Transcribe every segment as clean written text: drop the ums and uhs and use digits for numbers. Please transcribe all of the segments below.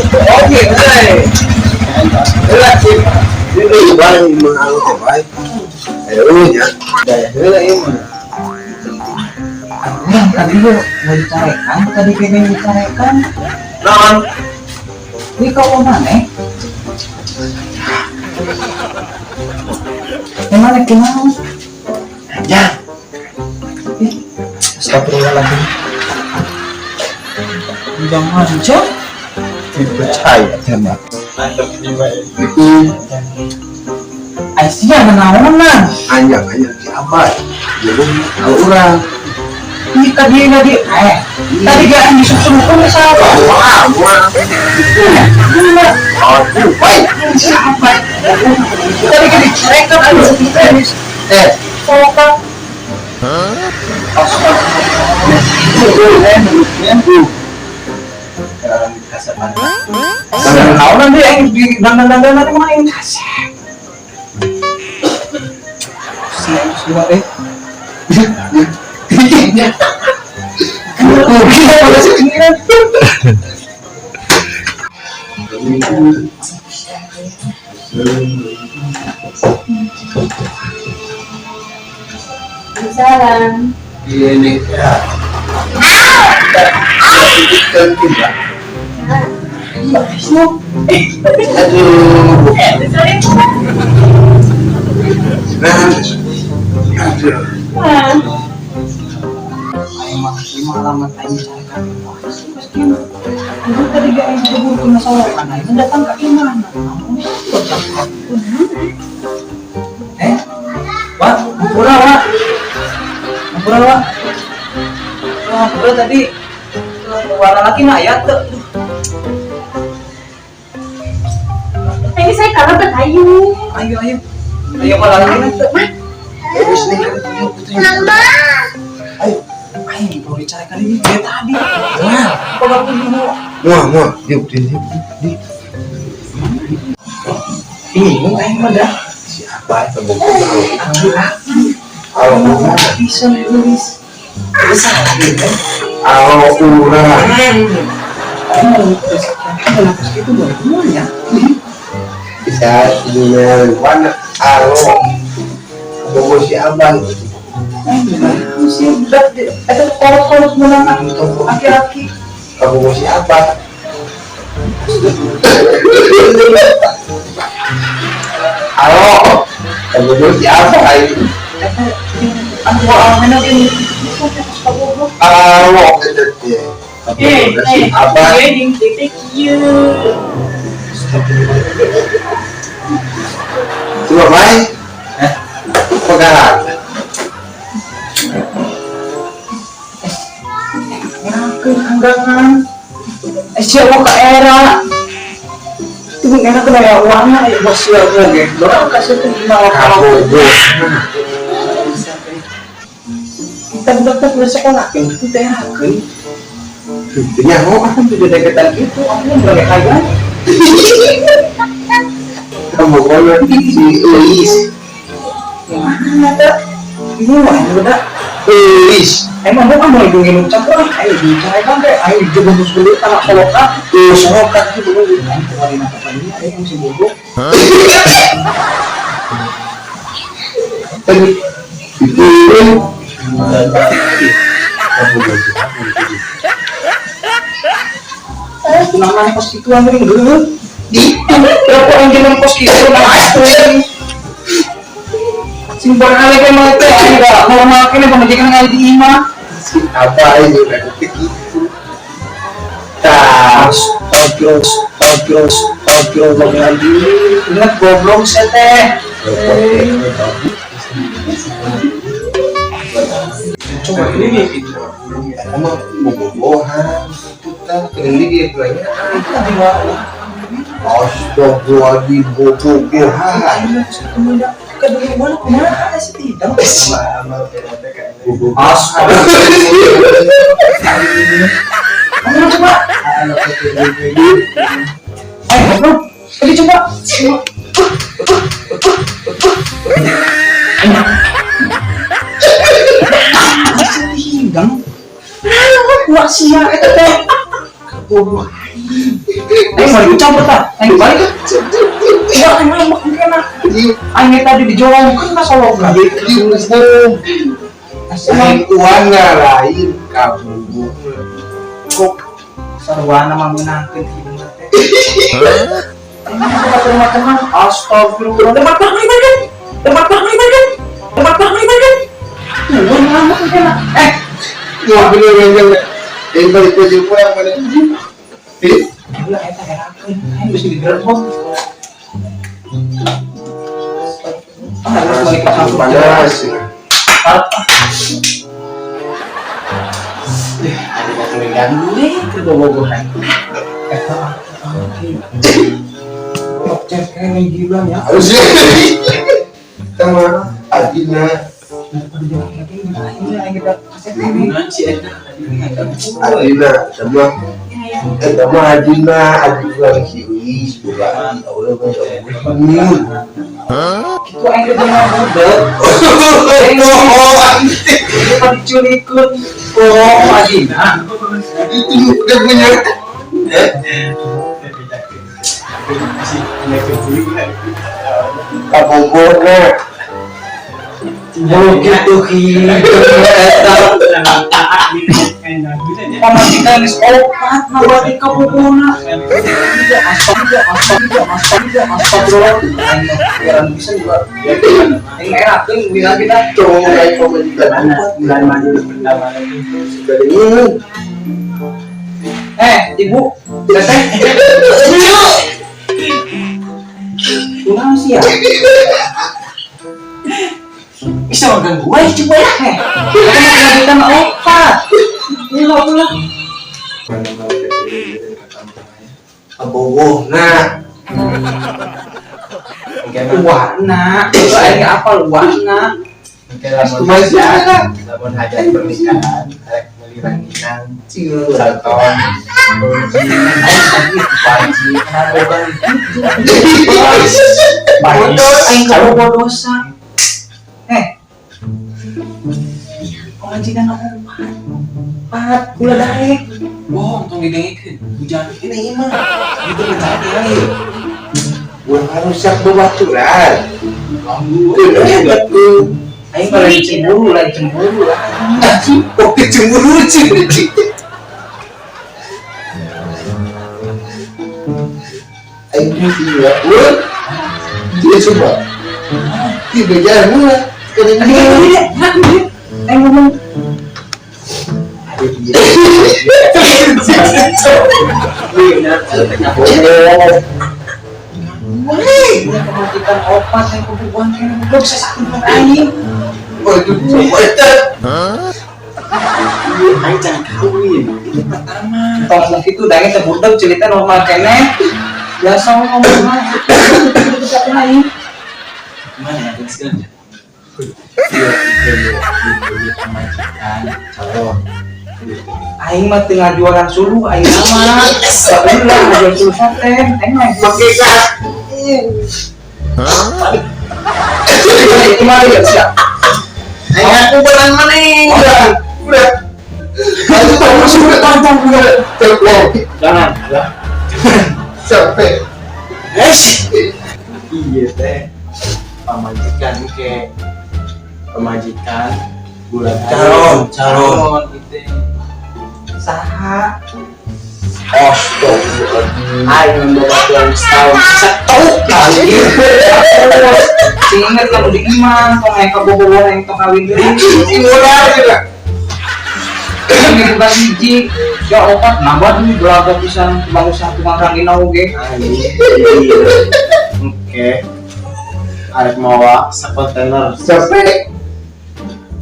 Oke, euy. Heula sih. Ini bareng mah anu teh bae. Ayo nya. Daya heula ieu mah. Urang tadi lu mau dicarekan, tadi kayaknya dicarekan. Naon? Ini kau mana? Yang mana kenal? Ya. Ih, astagfirullahaladzim. Jangan aja. Dipercaya sama. Aisyah menawanan. Anjang anjang si Abah. Jadi kalau urang. Ini tadi tadi tadi gak disusun siapa? Wah, wah. Aduh, baik. Siapa? Tadi kan dicarekan ada sedikit. Eh, Soka. Tahu nanti yang di dandan-dandan nanti main kasih. Siapa eh? Salam. Ini ya. Aduh. Nah, aduh. Pengalaman aing cari kami. Aduh, tadi gak aing keburu ke masalah kan aing datang ke imah. Eh, Wak, hampura Wak. Hampura Wak. Hampura tadi warna laki mah ya tuh. Ini saya kalah berhayu. Ayo ayo. Ayo malah laki tuh. Terus nih, Ayo. Ayo, mau dicari kali ini dia tadi. Wah, kok aku dulu. Muah, muah, yuk, di, di. Ini mau aing mah dah. Siapa itu bobo? Aki-aki. Alo, bisa nulis. Bisa lagi kan? Alo urang. Terus itu boleh ya? Bisa dunia mana? Alo, bobo si abang. Sih, itu kolot-kolot menang aki-aki. Kamu mau siapa? Halo, kamu mau siapa ini? Aku mau ini. Halo, apa? Coba main. Pegangan. Anggangan siapa ke era itu era kena ya uangnya ya bos ya lagi dorang kasih tuh gimana kalau kita dokter udah sekolah itu teh aku ya mau aku tuh deketan itu aku nggak kaya kamu kalau si Elis yang mana tuh ini wah udah Elis emang bukan mau hidungin ucap lah, ayo dicari kan kayak ayo juga bungkus beli tanah solokan, solokan itu dulu kan kemarin apa ini, ayo masih bodoh. Itu namanya kos itu anjing dulu. Berapa anjing kos itu nama itu ini. Simpan ale kayak mau teh, ayo mau makan yang pemajikan ngai di imah. Apa ini gitu? Tas, terus, terus, terus lagi. Ingat goblok saya teh. Coba ini itu. Emang bobohan, putar keliling dia bilangnya. Tadi mau. Astagfirullahaladzim, bobohan. Kedua mana kemana sih tidak? Astaga. Kamu coba. Ayo, bro. Tadi coba. Hidang. Wah, sia itu teh. Goblok. Aing mau dicampur tah. Aing balik. Ya aing mah kena. Aing tadi dijolongkeun ka solokan. Lain uangna lain kabogohna. Kok sarwana mah meunangkeun hidungna teh. Teman-teman, astagfirullah. Tempat makan kan? Tempat makan kan? Tempat makan kan? Tuh, ngambek kena. Eh, Ya bener bener. Eh balik ke pulang mana? Eh, gila eta herakeun. Aing geus digerebek. Ah, harus balik ke kampung. Panas. Ada batu ganggu deh ke bobogohan. Eta oh, cek kene gila ya. Harus sama Adina. Daripada jalan kaki aing aing kita kaset ini. Adina sama eta mah Adina, Adina si Uis boga adi awewe mah mun. Kitu aing teh jeung budak. Oh, Kita diculikeun. Oh, Adina. itu udah punya. Kabogorna. Oh, gitu hidung eta. Pamajikan geus opat mah ka bogona. Astagfirullah, astagfirullah, astagfirullah. Aing mah pikiran bisa juga. Aing mah erakeun bilang kita. Cowok kayak pamajikan opat. Bulan madu pertama lagi. Sebenarnya Eh, ibu, teteh. Kunaon sih ya? Bisa ganggu gue coba ya. Eh, kita mah opat. Ulah, ulah. kabogohna. Warna, itu aing apal warna. Mungkin lamun hajat pernikahan, rek meuli ranginang, santon, panci, Bodoh, aing kabogoh dosa. Eh. Pamajikan opat. Pat, ulah daek. Bohong, tong didengekeun. Hujan Ini mah itu mencari air. Urang rusak babaturan. Ganggu. Betul. Aing mah lagi cemburu lah. Oke cemburu cemburu. Aing tidak pun. Dia coba. Tidak jalan mula. Karena Aing ngomong Woi, udah pemajikan opat yang kebubuhan kene goblok sesakit dengan aing. Waduh, coba. Aing jangan kawin. Itu pertama. Tong itu dange teh budak cerita normal kene. Biasa ngomong mah. Itu satu aing. Mana ya sekarang? Iya, iya, pemajikan calon. Aing mah teu ngajualan suluh aing mah. Ulah ngajual suluh saten. Aing mah Pakai kas. Itu mah ya siap. Aing aku beran mana? Udah, udah. Aku tahu sudah tampung udah. Telepon. Jangan. Sampai. Iya teh. Pamajikan ke pemajikan bulan Calon, calon. gitu. Saha? Astagfirullahaladzim. Aing membawa tuang setahun satu kali. Sing inget lamun di iman, tong aya kabogohan aing tong kawin deui. Mulai lah. Ini bukan hiji, ya opat nambah deui belaga pisan tukang usaha tukang rangina oge. Oke. Arek mawa sakontainer. Sampai.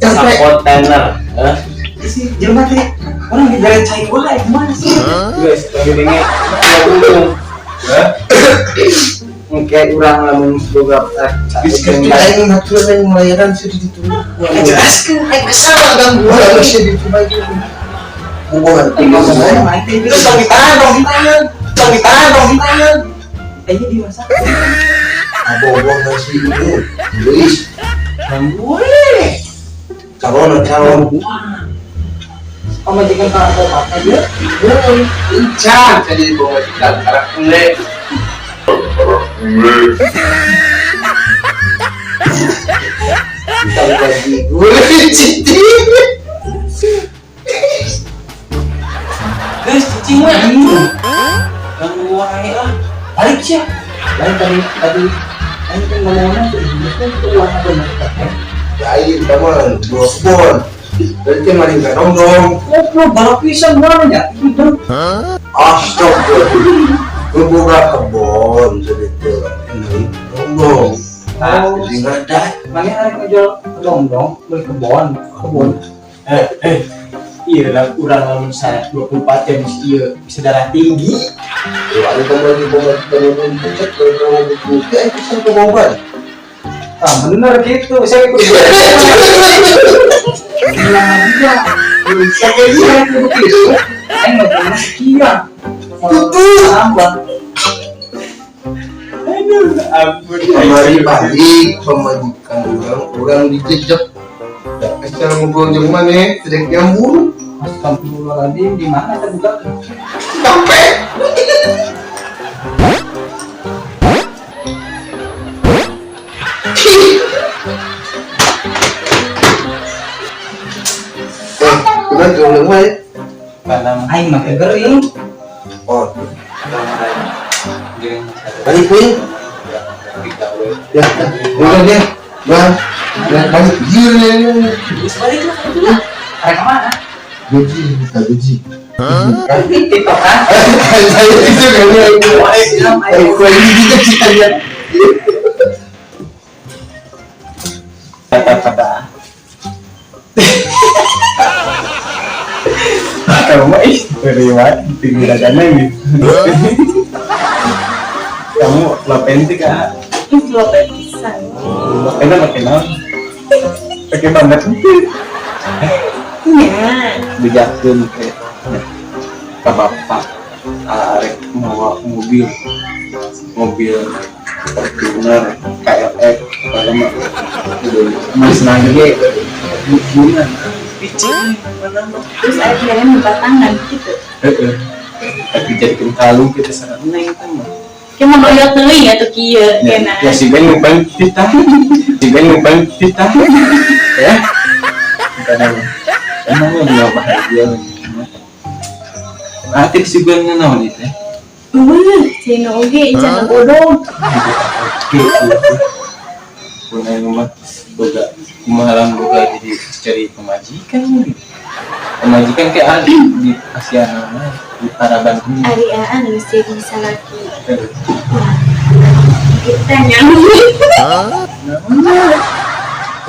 Sampai. Sakontainer. Hah? Si jelema teh orang dibere cai wae kumaha sih? Guys, tong denge. Hah? Oke, urang lamun boga Biskuit aing natural aing melayaran sih di situ. Jelaskeun aing masalah gangguan. Gua masih di rumah itu. Hubungan Aing ngomong aing teh Terus tong ditahan, tong ditahan. Tong ditahan, tong ditahan. aing dimasak. Abang nasi ini. Luis, Gangguan. calon calon. Pamajikan ka opat aja. Encan saya jadi pamajikan karena kule. Kita gaji gue cicing. Guys, cicing mah. Ganggu wae lah. Balik sia. Lain tadi tadi aing kan ngomongnya tuh ini kan uang bener kan. Lain teman, dua kebon. Berarti maling kan dong. Goblok balap pisan mana nya? Astagfirullah. Gue buka kebon segitu. Dong. Oh, Jadi ngerda. mana arek ngejual dong beli kebon, kebon. Iya lah, urang lamun saya 24 jam ieu bisa darah tinggi. Ya, ada kembali pemajikan yang pucat kalau mau buku, ya itu sama kebon. Ah, bener gitu. Saya ikut. Bilang aja. Bisa kayak Saya ikut gitu. Aing ngejual sekian. Tambah. Aduh, ampun. Kemari balik pemajikan orang dijejak. Secara ngobrol jeung mana, tidak nyambung. Astagfirullahaladzim, di mana terbuka? Sampai. Cuman kalau mah ya. Malam Aing mah gering. Oh, balik nih. Ya, udah deh. Bang, balik gila ini. Balik lah, itu lah. Arek kemana? Gaji, minta gaji. TikTok kan? Saya itu kayaknya itu. Gue ini juga ceritanya. Kata-kata. Kamu mah ih, terima tinggal dana gitu. Kamu lapen sih kak? Lope pisan. Lapennya pakai naon? Pakai banget. Nya. Bejakeun ke ka bapak arek mawa mobil Fortuner KLX kalau mah mas nage gimana picing mana mah Terus air kira minta tangan gitu. heeh tapi jadikan kalung kita sangat neng kan mah Kayak mau lihat teuing ya tuh kieu kena. ya si ben ngumpul kita si ben ngumpul kita ya kita nanya emangnya nggak bahagia Atik si ben naon itu teh Cina oge jangan bodoh. Oke, punya rumah boga kumaha boga jadi cari pemajikan gitu. Pemajikan kayak ada di Asia nama di Paraban. Ari aan geus jadi salaki. Ditanyamu.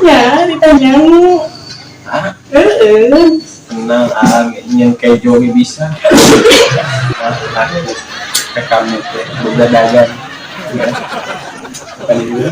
Ya, ditanyamu. Ah, Heeh. tenang, ah, yang kayak Jogi bisa. Ah, aku ke kamu teh boga dagang. Ya. Kali dulu.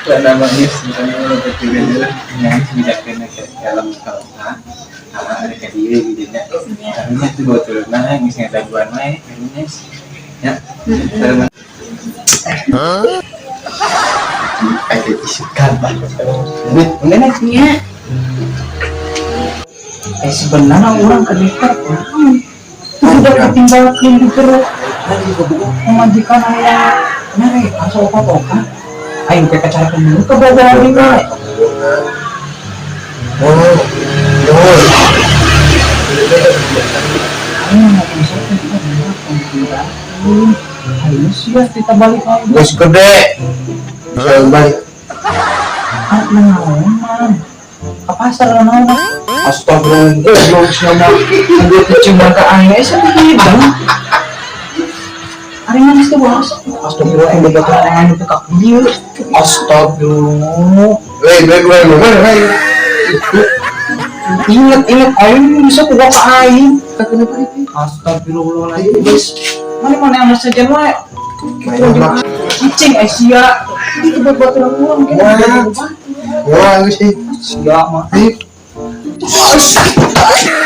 Karena nangis, misalnya orang kecil aja nangis bisa kena ke dalam kalau ada ke dia gitu ya. Karena itu botol nangis nggak ada gua naik, nangis. Ya, terus. Ada isu kabar. Ini Nya. Sebenarnya orang kedekat udah ketinggalkan di perut. Pemajikan ayah nyari asal opat-opat. Ayo kita cari dulu ke bawah ini. Oh, Ayo sih kita balik lagi. Bos gede. Bisa balik. Ah, naon? Ke pasar naon? Astagfirullah, goblok sama gue kecil ka aing sedih bang. Ari manis tuh bos. Astagfirullah, yang bebaturan aing itu ka dieu. Astagfirullah. Weh, weh, weh, weh, weh. Ingat, ingat aing bisa kudu ka aing. Astagfirullahaladzim, guys. Mana mana yang saja wae. Cicing Asia. Itu bebaturan uang kan. Wah, wah, sih. Sia mah. Astaga.